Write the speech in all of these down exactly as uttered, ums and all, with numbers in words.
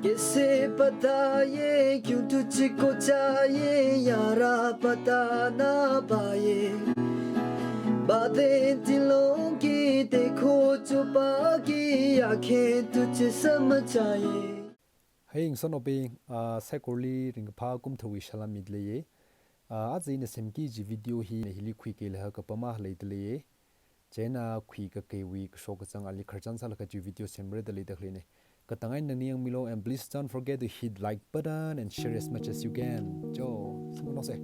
कैसे बताए, क्यों तुझको चाहिए, यारा बता ना पाए। बातें दिलों की देखो छुपा के, आंखें तुझे समझाए। Hey, ngasotnaobing, ah, saikorali ringkaphā kumthawui salām midalei. Ah, aja ina semki kaji video hi, hili khuikeilaga kapam akha leidalei. Chieina khuikakeiwui kashok kazang ali khararchan sālaga chi video semra da leida khaleina. Katang eina ningyāngmilu, and please don't forget to hit like button and share as much as you can. Cho, samphangsa.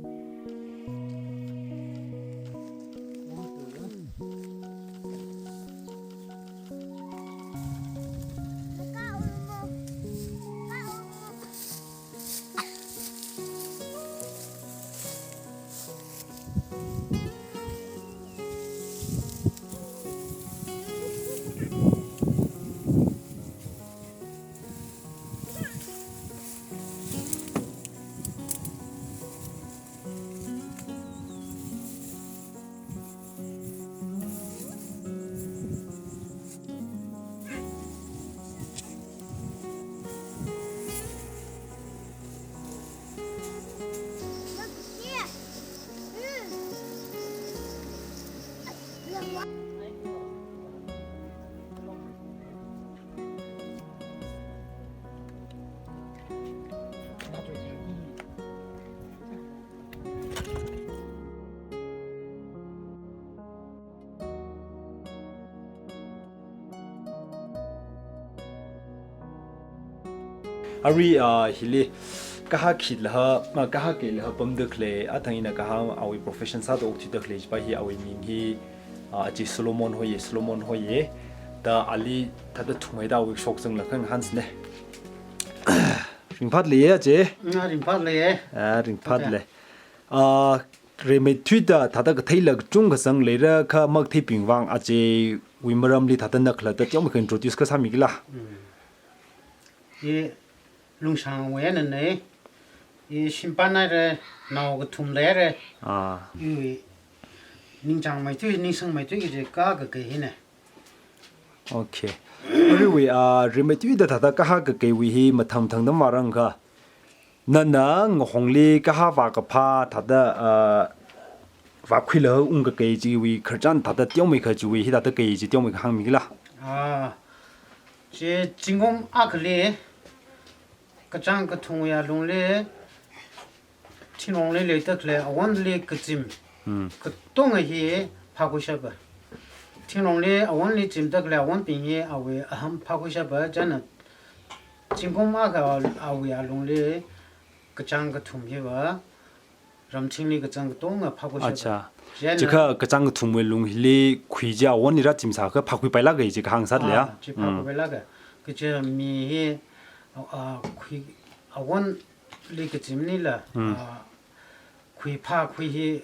Arui, ah, hili kahā khitlaga, ah, kahā keilaga pamda khalei, athang ina kahā awui profession sāda okthuida khalei chipa hi awui ming hi, ah, achi Solomon hoiya, Solomon hoiya. Da ali thāda thummeida awui kashok kazang la khangahānsana. Ringphālei achi. Ah, ringphālei. Ah, ringphālei. Ah, rimeithuida thāda katheila kachungkha zang leira, kha makatheibing vang achiwui maramli thāda na khalatta teomeikha introduce akha sāmikila. Mm. I Lungshangwui einana. I shimpan haira, nao kathum leira. Ah. Iwui ningchāngmeithui, ningsangmeithui kaji kahā kakei hina. Okay. Aruiwui, ah, rimeithuida thāda kahā kakeiwui hi mathang mathangda marāngakha, nana ngahongli kahā vākaphā thāda, ah, vākhuilaga ungkakei chiwui khararchan thāda teomeikha chiwui hithāda kei chi teomeikha hāngmikila. Ah, chi zingkum akhali kachāng kathumwui alungli, thingrongli leida khalei awonli kazim, hmm, katonga hi phākhuishapa. Thingrongli awonli zimda khalei awonbing hi awui aham phākhuishapa, chieina zingkum akha awui alungli kachāng kathum hiva ramchingli kachāng katonga phākhuishapa. Acha. Chieina chikha kachāng kathumwui lung hili khui chi awonli rāzimsākha phākhuipailāka chi kahāng sāda leiya. Ah, chi, hmm, phākhuipailāka. Kachi mi hi, ah, khui awonli kazimnila, hmm, ah, khuiphā khui hi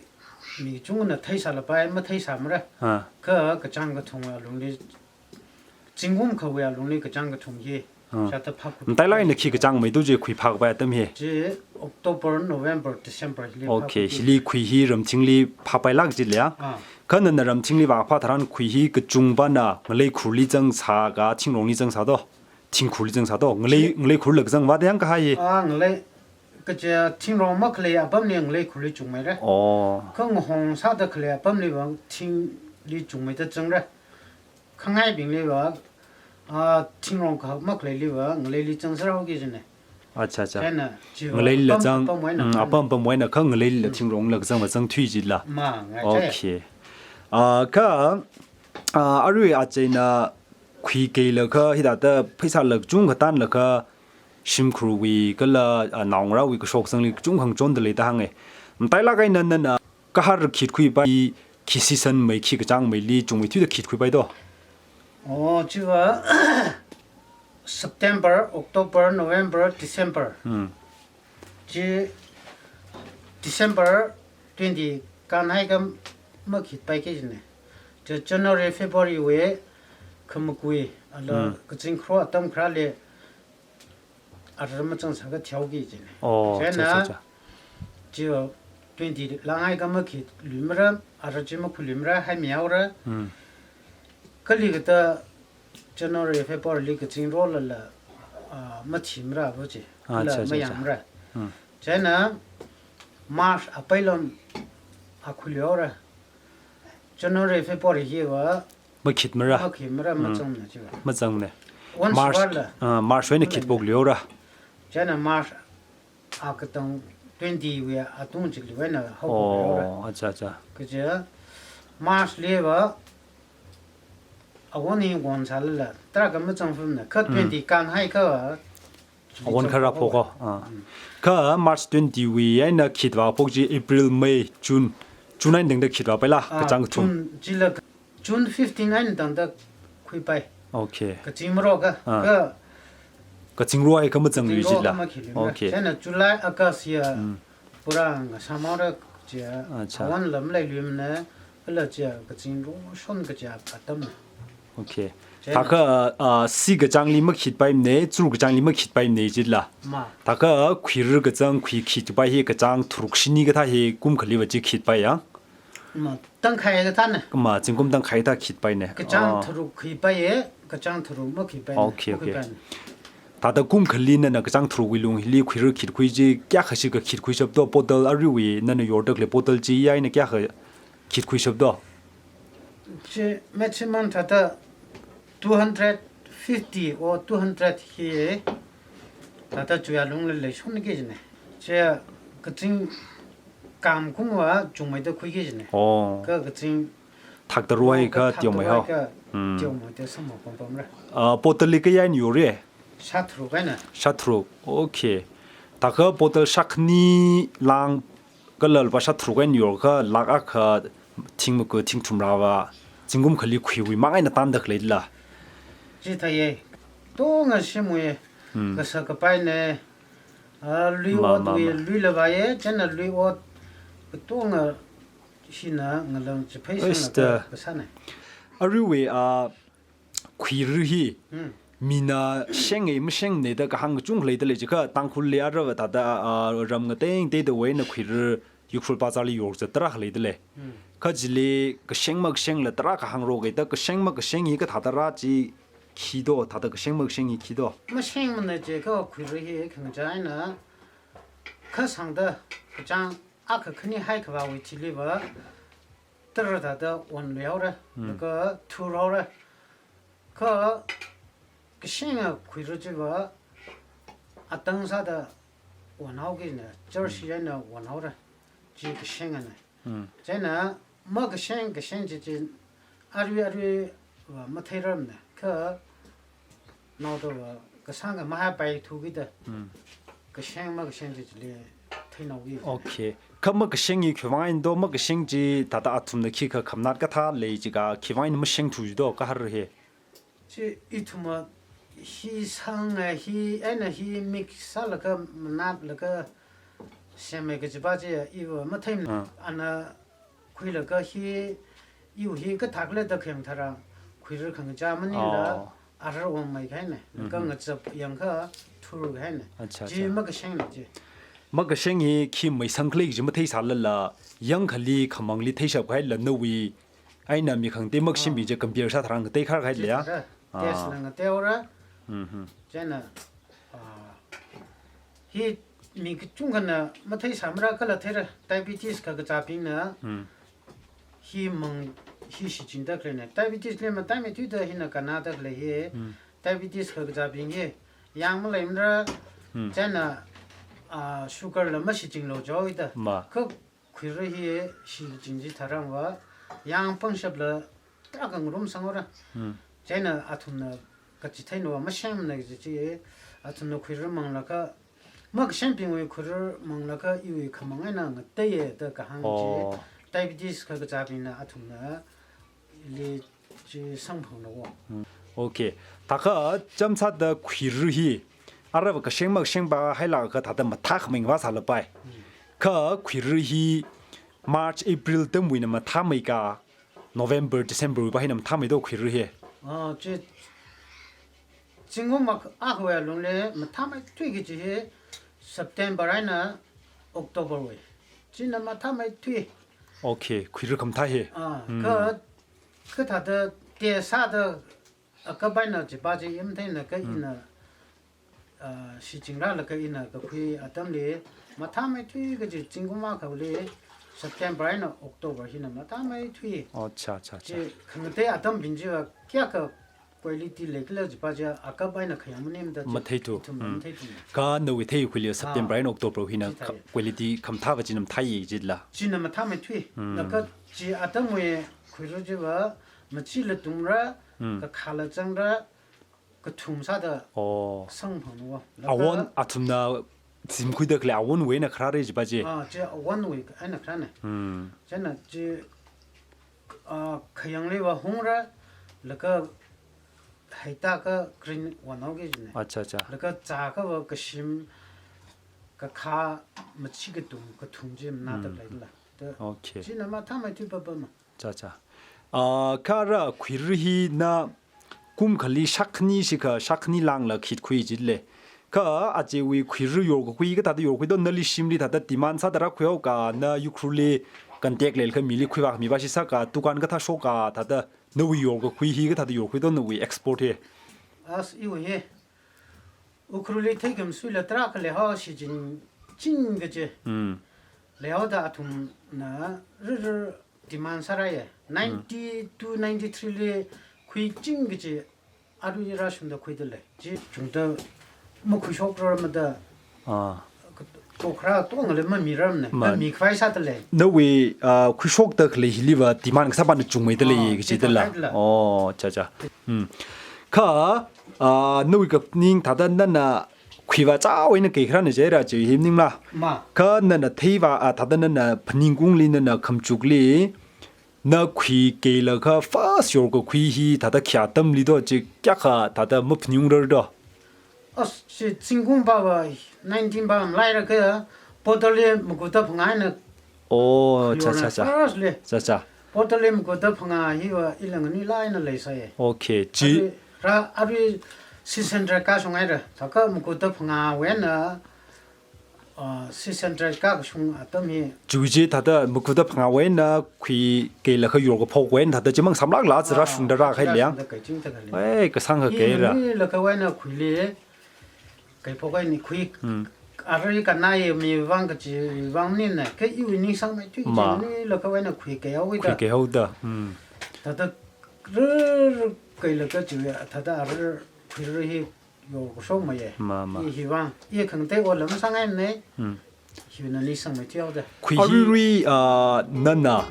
mi kachungana theisālapai, matheisāmara. Ah. Kha kachāng kathumwui alungli, zingkum akhawui alungli kachāng kathum hi, ah, shāda phākhui. Matailāk eina khi kachāngmeithui chi khuiphākapai atam hi? Chi October, November, December hili. Okay, phākhui. Hili khui hi ramchingli phāpailāk chi leiya. Ah. Kha nana ramchingli vāphā tharan khui hi kachungpana ngalei khurli zangsā ka thingrongli zangsā to? Thingkhurli zangsā to? Ngalei, chi, ngalei khurla kazangva da hāngkahai hi. Ah, ngalei, kachi thingrong makhalei apamli ngalei khurli chungmeira. Oh. Kha ngahong sāda khalei apamliva thingli chungmeida zangra. Khangaibingliva, ah, thingrong kahak makhaleiliva ngaleili zangsārao kajina. Acha, acha. Chieina chiva ngaleilila apam, zang, apamwui eina, mm, khan, apam apamwui eina kha ngaleilila, mm, thingrongla kazangva zangthui jila. Mangai chi. Okay. Ah, kha, ah, arui aja ina khuikeilaga hithāda pheisāla kachungkha tanlaga shimkhurwui kala, ah, naongarāwui kashok kazangli kachungkha ngachonda leida hānga. Matailāk eina nana kahar khitkhuipai, khi season mei, khi kachāngmeili chungmeithuida khitkhuipai to? Oh, chiva September, October, November, December. Hmm. Chi December twenty kānhaiakha makhitpai kajina. Chi January, February wui khamakui, ala, hmm, kazing kharo atam kharāli ara mazangsāakha theoki jina. Oh, chieina, cha, cha, cha, chi twenty lānghaiakha makhitluimara, ara chi makhuiluimara, haimihaora. Hmm. Kali kathā January, February li kazing rolala, Ah, mathimra bo chi. Ah, kala acha, acha, acha. Mayāmra. Hmm. Chieina March apailon akhuiluira. January, February hiva makhitmara. Makhitmara, hmm, mazangna chiva. Mazangna. Once March, varla. Ah, March wui eina khitphokluira. Chieina March akatang twenty wui atung chili wui eina haophokluira. Oh, acha, acha. Kaja March liva awon hi ngon sālala, tarākha mazangfamna, kha, hmm, twenty kānhai kha, awon kharā phok ko. Ah. Hmm. Kha March twenty wui eina khitvāphok chi April, May, June, June eina tangda khitvāpaila, ah, kachāng kathum. June, chila June fifteen eina tangda khuipai. Okay. Kazing marokha, ah, kha kazing ro hai kha mazanglu kazing ro jila. Kha makhitlu. Okay. Chieina July, August ya, hmm, pura ngasāmara chi, acha, awon lam leiluimana, kala chi kazing ro shon kaja atamna. Okay. Chieina thākha, ah, si kachāngli makhitpaimana, tharuk kachāngli makhitpaimana jila. Ma. Thākha khuira kachāng khuikhitpai hi kachāng tharuk shini kathā hi kum khaliva chi khitpai ya? Ma, tangkhai kathāna. Ma, zingkum tangkhai kathā khitpaina. Kachāng, ah, tharuk khuipaiya, kachāng tharuk makhitpaina. Okay, okay. Makhitpaina. Thāda kum khali nana kachāng tharukwui lung hili khuira khitkhui chi kayākha shikha khitkhuishap do, bottle aruiwui nana yorda khalei bottle chi eina kayākha khitkhuishap do? Chi maximum thāda two hundred fifty or two hundred hi thāda chuya lungli leishonki jina. Chi kazing kam kungva chungmeida khuiki jina. Oh. Kha kazing thakda ruai kha, kha thakda teomei ruai hao. Kha, hmm, teomei te samma pampamra. Ah, bottle li kayā eina yorra? Shātharuk eina. Shātharuk. Okay. Thākha bottle shākhani lang kala lupā shātharuk eina yorkha lakh akha thing maga thing thumrāva zingkum khali khuiwui mang eina tanda khaleila? Chithāya. Tonga shimwui, hmm, kasā kapaina, ah, lui, ma, ma, otwui, ma, luila vāya, chieina lui ot katonga hina ngalang chiphei, esta, sanglaga kasāna. Aruiwui, ah, khuira hi, hmm, mina shenga mashenga da kahāng kachungkha leida lei jiakha, Tangkhulli arava thāda, ah, ram ngatei ngateida wui eina khuira Ukhrul bazar li yorkazat tarākha leida lei. Hmm. Kha chili kasheng makashengla tarākha hāngrokida, kasheng makasheng hi kathāda rā chi khi do, thāda kasheng makasheng hi khi do? Mashengmana jiakha khuira hi khangachā eina kha sangda kachāng akha khani haikhavāwui thiliva tara thāda onluihaora, hmm, laga thurhaora. Kha kashenga khuira chiva atang sāda onhaokina, church, hmm, eina onhaora. Chi kashengana. Hmm. Chieina makasheng, kasheng chi chi arui, aruiva matheirarmana. Kha naodava kasāngkha mahaipaithukida. Hmm. Kasheng makasheng chi chili theinaoki. Okay. Kha makasheng hi khiwuivang eina do, makasheng chi thāda athumna khikha khamanat kathā lei jiakha khiwuivang eina mashengthu jido kahar hi? Chi ithumva hi sanga, hi eina hi mix sālaga manatlaga semmi kajiva chi iva matheimana. Ah. Ana khuilaga hi, iwui hi kathākhala da khayang tharan, khuira khangachā maningla, oh, arar ongmei kahaina. Laga, mhm, ngachap yangkha thur kahaina. Acha, chi acha. Makashengna chi. Makasheng hi khi meisang khalei kaji matheisālala, yangkhali khamangli theishap kahaila nawui eina mi khangatei makashengbing, ah, chi compare sā tharan ngateikahai leiya? Chi tharan, ah, taste la ngateira. Mhm. Chieina, ah, hi mi kachungkhana matheisāmara kala theira, diabetes kakazābingna, hmm, hi mang, hi shichinda khaleina. Diabetes li mataimeithuida hina kannada khalei hi. Hmm. Diabetes kakazābing hi yang maleimara, hmm, chieina, ah, sugar la mashichinlu jihaoda. Ma. Kha khuira hi shichin chi tharanva yang pangshapla tarākha ngarumsanghaora. Hmm. Chieina athumna kachitheina va mashengmana kaji chi, athumna khuira manglaga, makashengbingwui khuira manglaga iwui khamang eina ngateiya da kahāng chi, oh, diabetes kakazābingna athumna li chi samphangna wo. Hmm. Okay. Thākha chāmsāda khuira hi arava kasheng makashengva hailakha thāda mathākhamei vāsālapai. Hmm. Kha khuira hi March, April tamwuina mathāmeika, November, December wuiva hina mathāmeido khuira hi? Ah, chi zingkum ak-, akhawui lungli mathāmeithui kaji hi September eina October wui. China mathāmeithui. Okay, khuira khamathā hi. Ah, hmm, kha, kha thāda taste sāda akap eina chiva chi matheina kha, hmm, ina Ah, shichingrālaga ina kakhui atamli mathāmeithui kaji zingkum akhali September eina October hina mathāmeithui. Oh, cha, cha, cha. Chi khangatei atambing chiva kayākha quality leikhala jipa chi akap eina khayang maningmada chi. Matheithu. Ithum Mm. matheithu. Kha nawui theikhuili September Ah. eina October hina Chi thai. kha-, quality khamathā kaji mathāi jila. China mathāmeithui. Mm. Laga chi atamwui khuira chiva machila tumra, Mm. kakhāla zangra, kathum sāda Oh. sangphangna. Laga Awon athumna zimkhuida khalei awonwui eina kharāra jipa chi. Ah, chi awonwui eina kharāna. Hmm. China chi, ah, khayangliva hungra, laga haitaka green wanhaoki jina. Acha, acha. Laga zākava kashim, kakhā, machi kathum, kathum chi manada Hmm. khalei la. Da Okay. china mathāmeithui papa ma. Cha, cha. Ah, kha ara khuira hina kum akhali shākhani shikha shākhani lāngla khitkhui jila. Kha ajawui khuira yorkakhui kathāda yorkhui to, nali shimli thāda demand sāda rākhuihaoka, na Ukhrulli contact leilakha mili khuivāmipa shi sāka, dukan kathā shoka, thāda nawui yorkakhui hi kathāda yorkhui to nawui export hi. As iwui hi. Ukhrulli theikhamasuila tarākha leihao shichin ching kaji. Hmm. Leihaoda athumna rara demand sārāya. Ninety-two, ninety-three li khuiching kaji arui rāshungda khuida lei. Chi chungda makhuishokrar mada Ah. tokra tongali mamirarmana. Ma- Mikhavai sāda lei. Nawui, ah, khuishokda khalei hiliva demand kasāpana chungmeida lei Ah, kaji dala. dala. Oh, cha, cha. Hmm. Kha, ah, nawui kaphaning thāda nana khuivā chao eina kei kharāna jira chi hi maningla. Ma. Kha nana theiva, ah, thāda nana phaningungli nana khamachukli, na khuikeilakha first yorkakhui hi thāda khi atamli to chi kayākha thāda maphaningrarto? As chi zingkum pava nineteen pa malairakha bottle li maguta phangā eina Oh, cha, cha, yorna cha. first li. Cha, cha. Bottle li maguta phangā hiva ila nganui laina leisai. Okay, chi Arui, ra, arui six hundred kashung haira. Thākha maguta phangāwui eina, ah, six hundred kakashung atam hi. Chiwui chi thāda maguta phangāwui eina khuikeilakha yorkaphok wui eina thāda chi mang samlakla chi Ah, rāshungda rākahai liang. rāshungda kaichingda khalei. Ei, kasāngkha Hi keira. nganui lakhawui eina khuili kaiphok eina khui. Hmm. Arui kanai mi vang kaji vang maningna, kha iwui ningsangmeithui Ma. kaji nganui lakhawui eina khuikeihaoda. Khuikeihaoda. Hmm. Thāda rara kailaga chi, thāda rara khuira hi yorkashok maya. Ma, ma. I hi vang, i khangatei olam sangaina. Hmm. Hina ningsangmeithuihaoda. Khui hi Aruirui, ah, nana,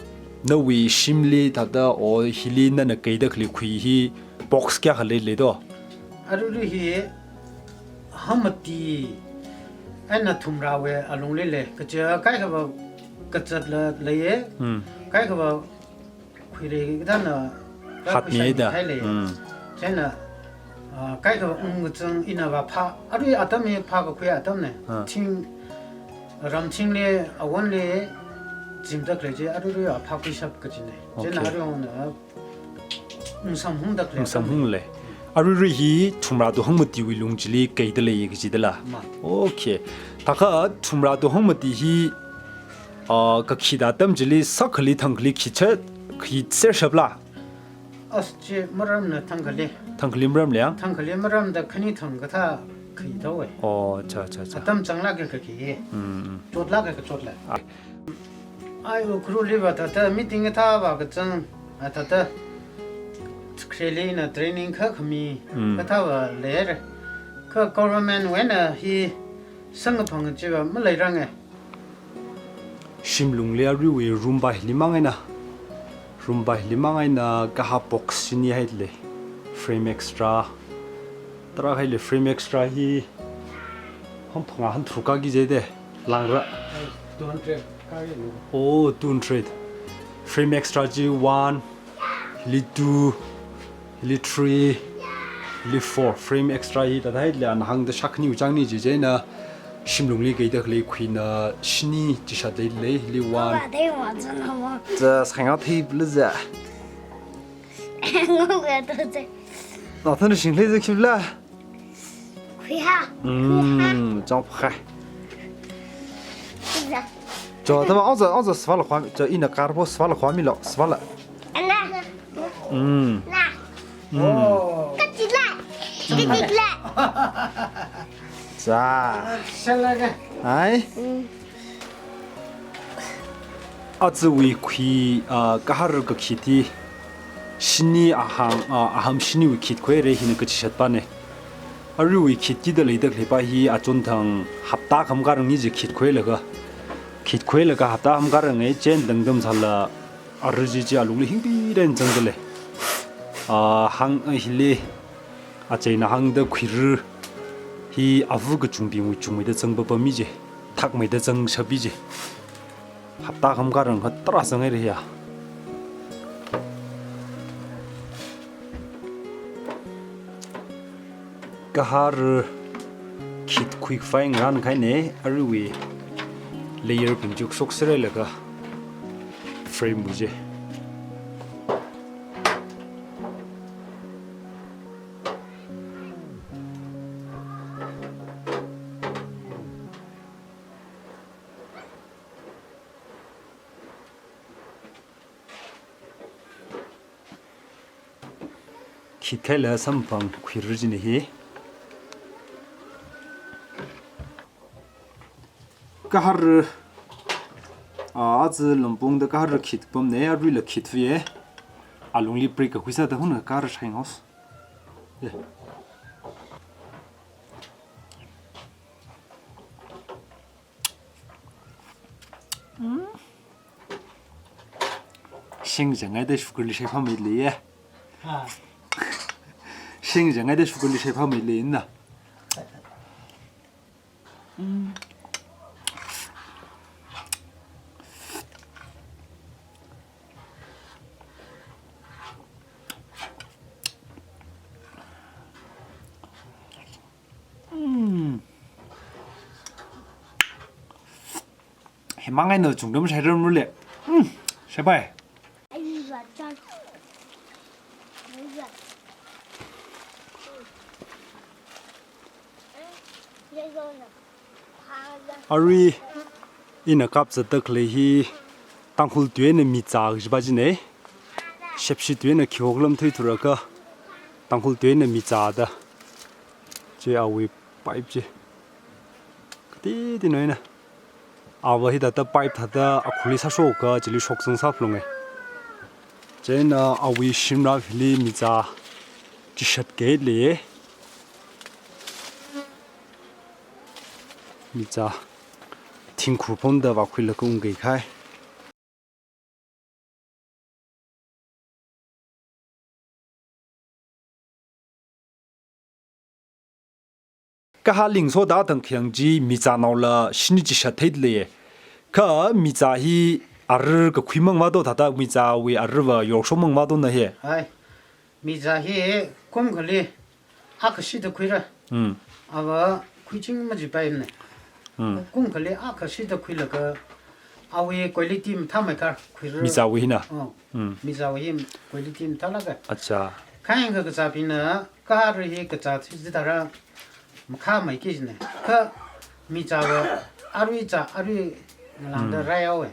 nawui shimli thāda o hili nana keida khalei khui hi box kayākha leilei to? Aruirui hi hangmati eina thumrāwui alungli lei. Kaja kaikhava kazatla leiya. Hmm. Kaikhava khuirei kathāna Hatmi khuirei da. thai lei. Hmm. Chieina, ah, kaikhava ungkazang ina vāphā. Arui atam hi phākakhui atamna. Ah. Thing, ramthingli, awonli, zimda khalei chi, aruirui vāphākhuishap kajina. Chieina Okay. aruina ungsamphungda khalei Ungsamphung atamna. lei. Aruirui hi thumrāda hangmatiwui lung chili keida lei kajida la. Ma. Okay. Thākha thumrāda hangmati hi, ah, kakhida atam chili sākhali thangkhali khichat, khisershapla? As chi maramna thangkhali. Thangkhali maram liang? Thangkhali maramda khani thang kathā khi tawai. Oh, cha, cha, cha. Atam changlāka kakhi. Hmm, hmm. Chotlāka kachotla. Ah. Ai Ukhrulli vātata meeting kathā vākazang, a thāta khreli na training kha khami Hmm. kathā vāleira. Kha government wui eina hi samkaphang chiva maleiranga. Shimlungli aruiwui room pa hili mang eina, room pa hili mang eina kahā box shini hailei. Frame extra. Tarākha hailei frame extra hi. Hangphangā hangtharuk kaki jide. Langra. Two hundred kaki no. Oh, two hundred. Frame extra chi one, hili two, hili three, hili four. Frame extra hi thāda hailei, ana hāngda shākhani wuchangni chi chieina shimlungli keida khalei khuina shini chishat leilei, hili one. Papa, dei wa zan hawa. Za sānga thei pula za. Ngau ga to ze. Nathana shinglei za khipla. Khuiha. Mm, chang pha. Khuiha. Cho, tama, aja, aja, svala khwa, cho, ina karbo svala khwamilo, svala. Ana. Mm. Na. Mm. Kachila. Kachila. Kachila. Za. Shalaga. Ai. Aja wui khui, ah, kahar kakhit hi shini ahang, ah, aham shiniwui khit khuire, hina kachishatpane. Aruiwui khit kida leida khaleipa hi achonthang hapta kham karang ni je khit khuilaga. Khit khuilaga hapta kham karang e chen dangdam sāla aru ji ji alungli hingpi ren zangdale. Ah, hang, ah, hili. Achaina hāngda khuira hi avu kachungbingwui chungmeida zangpapa mi je, thakmeida zangshap mi je. Hapta kham karang kha tarā zangai re ya. Kahar khit khuikhavai ngarān kahaine, aruiwui layer bing chi shokserei laga frame bu je. Khit khaila samphang khuira jine hi. Kahar, ah, aja lampongda kahar khit pamne, aruila khit fiye. Alungli break kakhui sāda huna kahar shai ngaos. Ye. Shing jangai da sugar li shai phamei leiye. Ha. Shing jangai da sugar li shai phamei leina. Himang eina chungdam shairam rule. Shaipai. Arui ina kapzatda khalei hi Tangkhul tuina micha kajipa jine. Shepshi tuina khiwok lam thuithura kha Tangkhul tuina micha da. Chi awui pipe chi. Kati ti noina. Awa hithāda pipe thāda akhurli sāshoka chili shokzang sāphalunge. Chieina awui shimrā hili micha chishat kei leiye. Micha thingkhur phonda vākhuilaga ungkei khai. Kaha lingsoda tangkhiang chi micha naola shini chishat theidalei. Kha micha hi arui kakhui mang mato thāda michawui aruiva yorshok mang mato na he. Hai. Micha hi kum khali akha shida khuira. Mm. Awa khuiching majipaimane. Mm. Kum khali akha shida khuilaga awui quality mathāmeikha khuira. Michawui hina. Oh. Mm. Michawui hi quality mathālaga. Acha. Khaing kha kazābingna kahar hi kazā chi jidara makhamei kajine. Kha michawa arui cha arui ngalāngda Mm. raihaowe.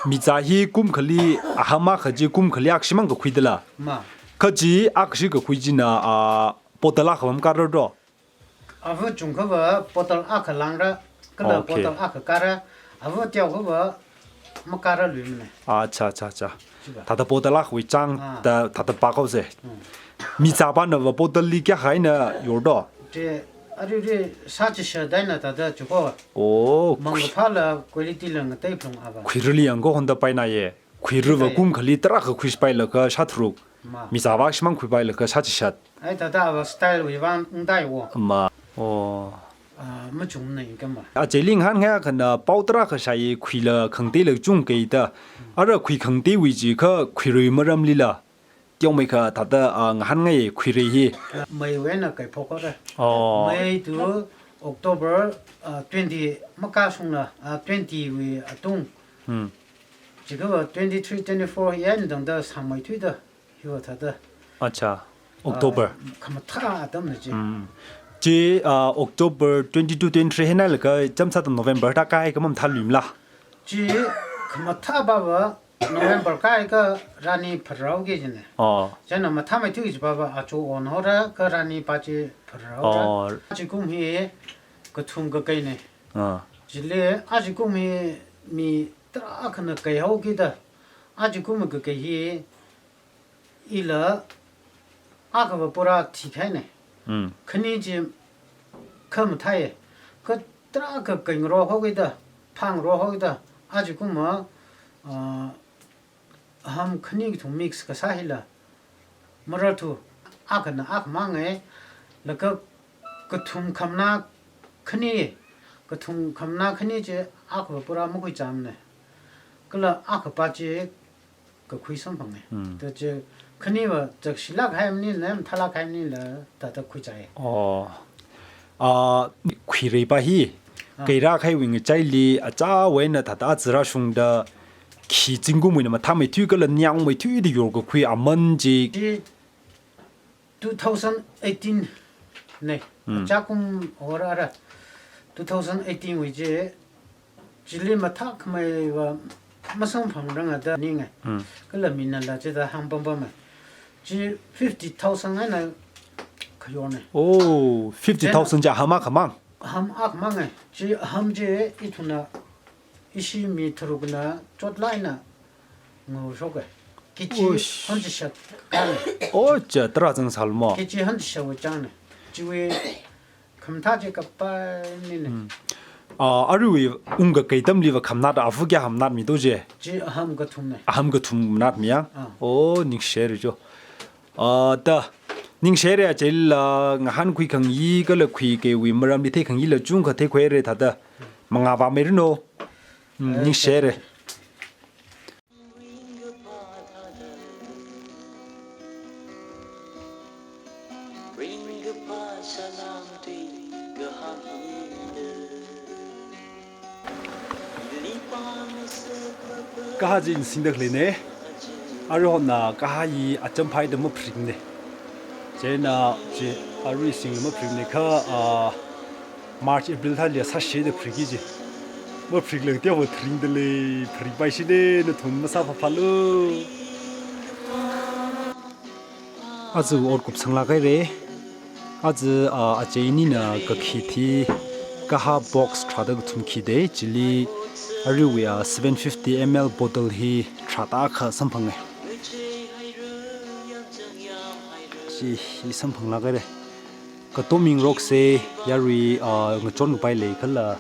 Micha hi kum khali aham akha chi kum khali akha shimang kakhuidala. Ma. Kha chi akha shi kakhui china, ah, bottle akha makarardo. Avu chungkhava bottle akha langra, kala Okay. bottle akha kara, avu teokhava makararluimane. Acha, acha, acha. Chiba. Thāda bottle akhawui chang, Ah. da, thāda pākhaose. Hmm. Michapana va bottle li kayākha eina yordo? Te, arui ri sāchishat eina thāda chuko. Oh, Mangkaphāla quality la ngateiphalung ava. Khuirali yangko honda painaye. Khuiruva Khuirai. kum khali tarākha khuipailaga shātharuk. Ma. Michava shimang khuipailaga sāchishat. Ai, thāda ava style wui vang ngdai wo. Ma. Oh. Ah, machungna ingkama. Aja linghan ngaiya khana pao tarākha shāi khuila khangateila chungkeida. Ara khui khangatewui chi kha khuirui maramlila. Teomeikha thāda, ah, ngahānngai khuirei hi. Meiwui eina kaiphok haora. Oh. May to October, ah, twenty makashungla, ah, twenty wui atung. Hmm. Chiakha twenty-three, twenty-four hi eina tangda sāmeithuida. Hiva thāda. Acha, October. Ah, khamathā atamna chi. Mm. Chi, ah, October twenty-two, twenty-three hina laga chāmsāda November da kahai kha mamathāluimala? Chi khamathā pava November kahai kha rani pharao kajine. Oh. Chieina mathāmeithui kajipava acho onhaora kha rani pa chi pharao. Oh. Chi kum hi Kathum kakeina. Ah. Chili ajakum hi mi tarākhana keihaokida, ajakum kakei hi ila akhava pura thikahaina. Mm. Khani chi khamathāya. Kha tarākha keingarohaokida, phāngarohaokida, ajikuma, ah, aham khani kathum mix kasā hila mararthu, akhana akhamanga, laga kathum khamna khani, kathum khamna khani chi akhava pura makhuichāmana. Kala akhapa chi kakhui samphanga. Hmm. Tachi khaniva chakshilāk kahai maningla, mathālāk kahai maningla, thāda khuichāya. Oh. Ah, khuireipa hi, ah, keirā kahaiwui ngachaili, achāwui eina thāda aja rāshungda, khi zingkumwui eina mathāmeithui kala niangmeithuida yorkakhui aman chi. Chi two thousand eighteen na. Hmm. Achākum ora ara. Two thousand eighteen wui chi, chili mathākhameiva masamphangranga da ninga. Hmm. Kala minala chida hāngpampama. Chi fifty thousand eina khayorna. Oh, fifty thousand chi aham akhamang. Aham akhamanga. Chi aham chi ithumna, ishi mi tharukna chotlāk eina ngaushoka. Kichi, ush, hundred shat kanga. Oh, cha, tarā zang sālmo. Kichi hundred shat wui chāngna. Chiwui khamathā chi kapai nina. Hmm. Ah, aruiwui ungkakei atamliva khamnat, avu kayā khamnatmi to chi? Chi aham kathumna. Aham kathum ngatmiya? Ah. Oh, ningshire cho. Ah, ta, ningshire, acheila ngahānkhui khangayi kala khuikeiwui maramli theikhangayi la chungkha theikhuire thāda. Mangā vāmeiranu. Hmm, eh, ningshire. Kahā chi ina singda khaleina. Aruihonva kahā hi acham phāda mapharingna. Chieina chi arui singla mapharingna kha, ah, March, April thāli sāshida phariki chi. Mapharingla teowa tharingda lei, pharingpaishina, nathum masāphāphālu. Aja ot kupsanglāk haira. Aja, ah, aja inina kakhi thi kahā box tharāda kathum khida, chili aruiwui, ah, seven fifty M L bottle hi tharāda akha samphanga. Chi hi samphanglāk haira. Katom mingaroksa, yarui, ah, ngachonkapai leikhala,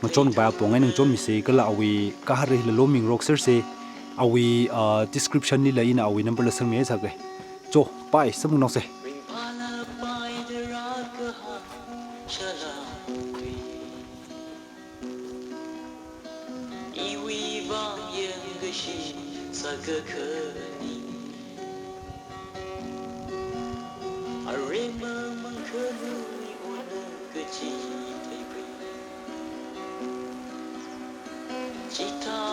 ngachonkapai apong eina ngachonmisa kala awui kahāra hila lomingaroksersa, awui, ah, description lila ina awui number la sangmi sāka. Cho, bye, samphangnaosa. Iwui vang yangkashi sākakhani. Aremang mangkhanui unna kachi theipui. Chithā